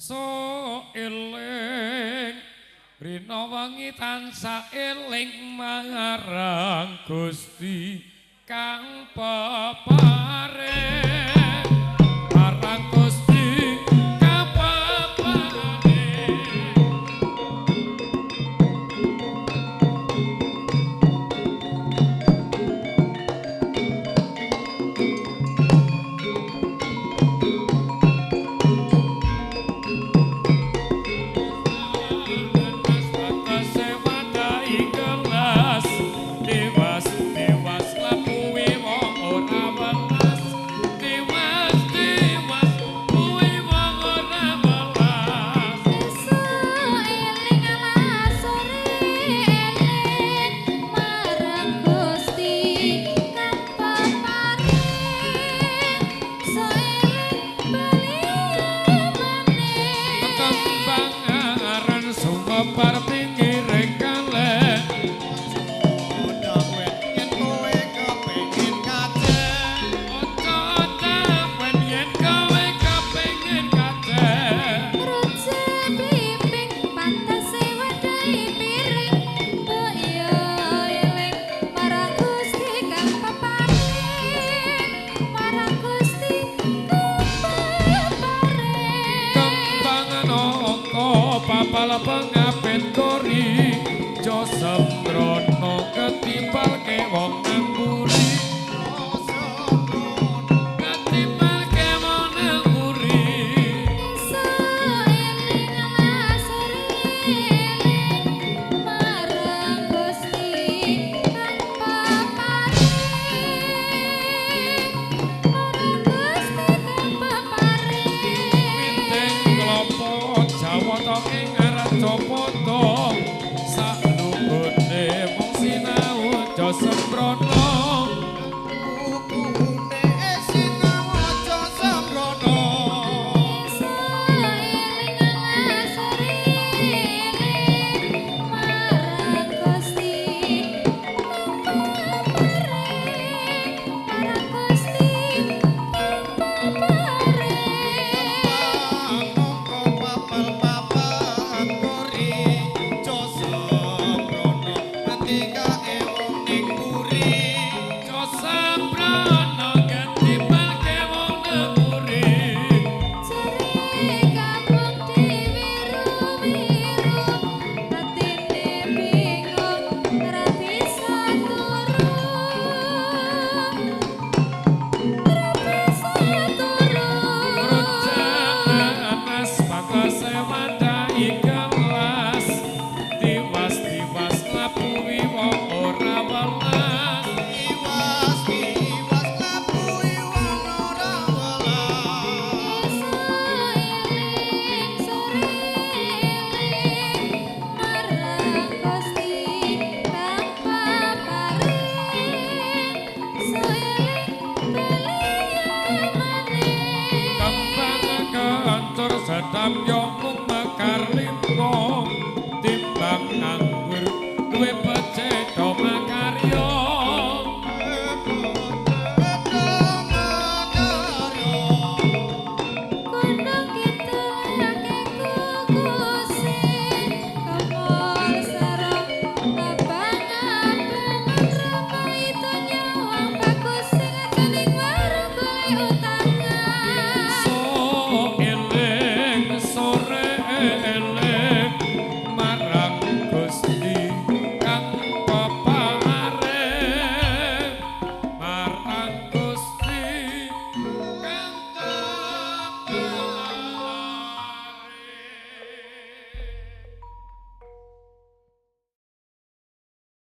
So eling rina wengi tansah eling marang Gusti kang peparing, marang Gusti kang peparing. Pengapit kori Josembrono ketimpal ke wong nang mburi, ketimpal ke wong nang mburi. Marang Gusti kang peparing, marang Gusti kang peparing. Witing klopo Jawata ing Arjapada saklugune wong sinau Josembrono, Lugune sinau Josembrono. Marang Gusti kang peparing, marang Gusti kang peparing. Mongko papal-papal kori Josembrono ketika wong ning mburi. Josembrono ketimpal ke wong nang mburi. Jare kampung diwiru-wiru, atine bingung ora bisa turu, ora bisa turu. Anas bakase wadai gelas, tiwas-tiwas lapuhi wong ora welas. Iwas iwas lapuhi wong ora welas. Esuk eling sore eling marang Gusti kang peparing, eling bali maning. Kembang kencur sedap yo